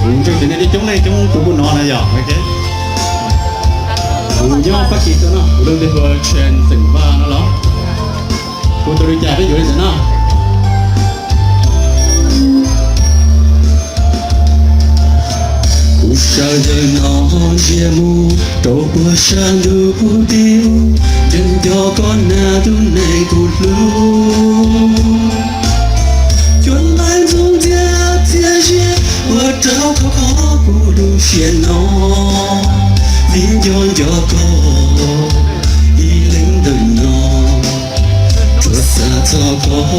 Kuv ntseeg tias nej coob leej coob tus kuj hnov no yog. Kuv nyob Fab Kis tuaj no, kuv lub npe hu ua Tshee xeem Vaj no los. Kuv tus li cas peb yuav li ntawm no. Kuv sawv ntawm no ntsia mus rau puag sab ntuj tim, nco nco koj na tus neeg kuv hlub. Cua ntxoov ntxia txias zias ua rau koj kho kuv lub siab no, vim nco nco koj ib leeg ntawm no, tsuas xav txog koj.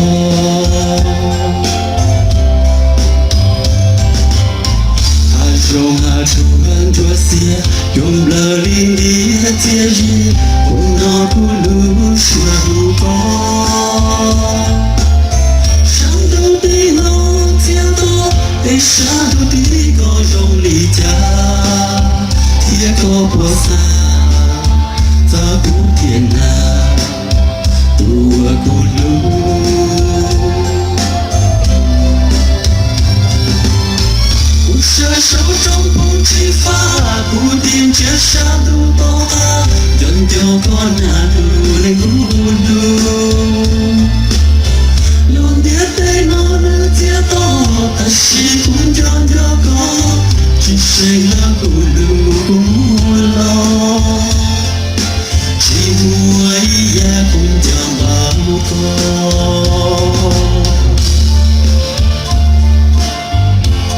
Hav zoov hav tsuag ntsuab xiab, cua nplawg li ntiag txias zias, ua rau kuv lub siab hlub koj. Sab ntuj tim no txias to, es sab ntuj tim koj zoo li cas, thiab koj puas xav txog kuv tiag na, tus uas kuv hlub. Kuv sawv saum roob Phooj Tsib Fab, kuv tig ntsia sab ntuj tom qab, nco nco koj na tus neeg kuv hlub. Lub ntiaj teb no nws txias to, tab sis kuv nco nco koj, tsis seem lawv kuv lub kua muag los, tsis muaj ib yam kuv nco npaum koj.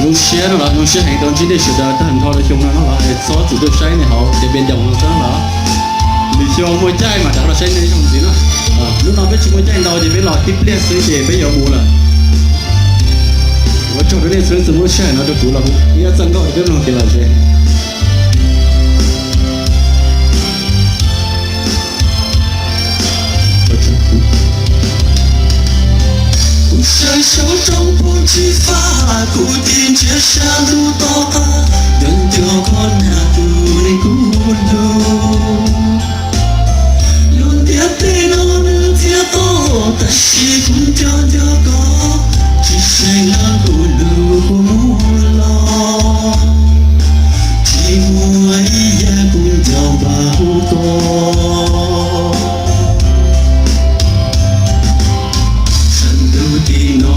Zoo siab no los, zoo siab heev tau ntsib nej sawv daws tag nrho rau xyoo no no los, es txhob txwm tuaj saib nej hauv ces peb ncaus no xwb los. Lwm xyoo muaj caij mam rov los saib nej ib zaug ntxiv na. Hnub no peb tsis muaj caij ntau ces peb los tib pliag xwb ces peb yuav mus lawm. Ua tsaug rau nej txhua leej txhua tus muab sij hawm no rau kuv los hu ib ob txoj nkauj rau peb mloog kev lom zem. Kuv sawv saum roob Phooj Tsib Fab, kuv tig ntsia sab ntuj tom qab, nco nco koj na tus neeg kuv hlub. Lub ntiaj teb no nws txias to, tab sis kuv nco nco koj, tsis seem lawv kuv lub kua muag los, tsis muaj ib yam kuv nco npaum koj. Sab ntuj tim no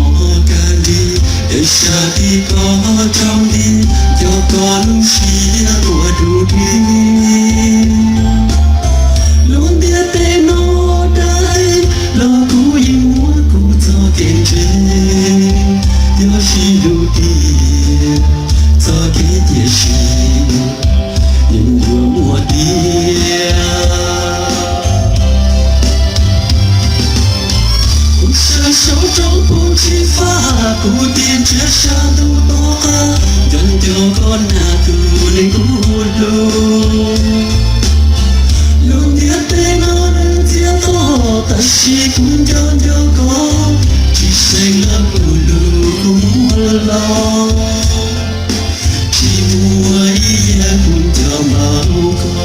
kaj nti, es sab tim koj tsaus nti, nco koj lub siab ua dub dib. Lub ntiaj teb no dab tsi los kuv yeej muab kuv txoj kev ntseeg, yog sib hlub tiag txoj kev tiam sis yeej yuav muaj tiag. Kuv sawv saum roob Phooj Tsib Fab, kuv tig ntsia sab ntuj tom qab, nco nco koj na tus neeg kuv hlub. Lub ntiaj teb no nws txias to, tab sis kuv nco nco koj, tsis seem lawv kuv lub kua muag los, tsis muaj ib yam kuv nco npaum koj.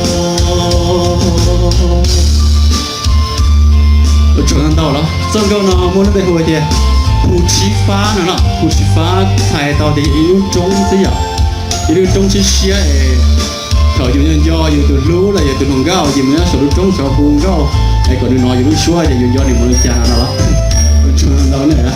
Ua tsaug ntau los, txoj nkauj no muaj lub npe hu tias Phu Tshib Fab no no. Phu Tshib Fab txhais tau tias yog ib lub roob xwb yom, ib lub roob siab siab es thaum yus nco nco yus tus hlub los yog tus hluas nkauj ces mus nyob saum lub roob saud hu nkauj es kom nws hnov yus lub suab ces yus nco nws mus li cas no los. Ua tsaug ntau na.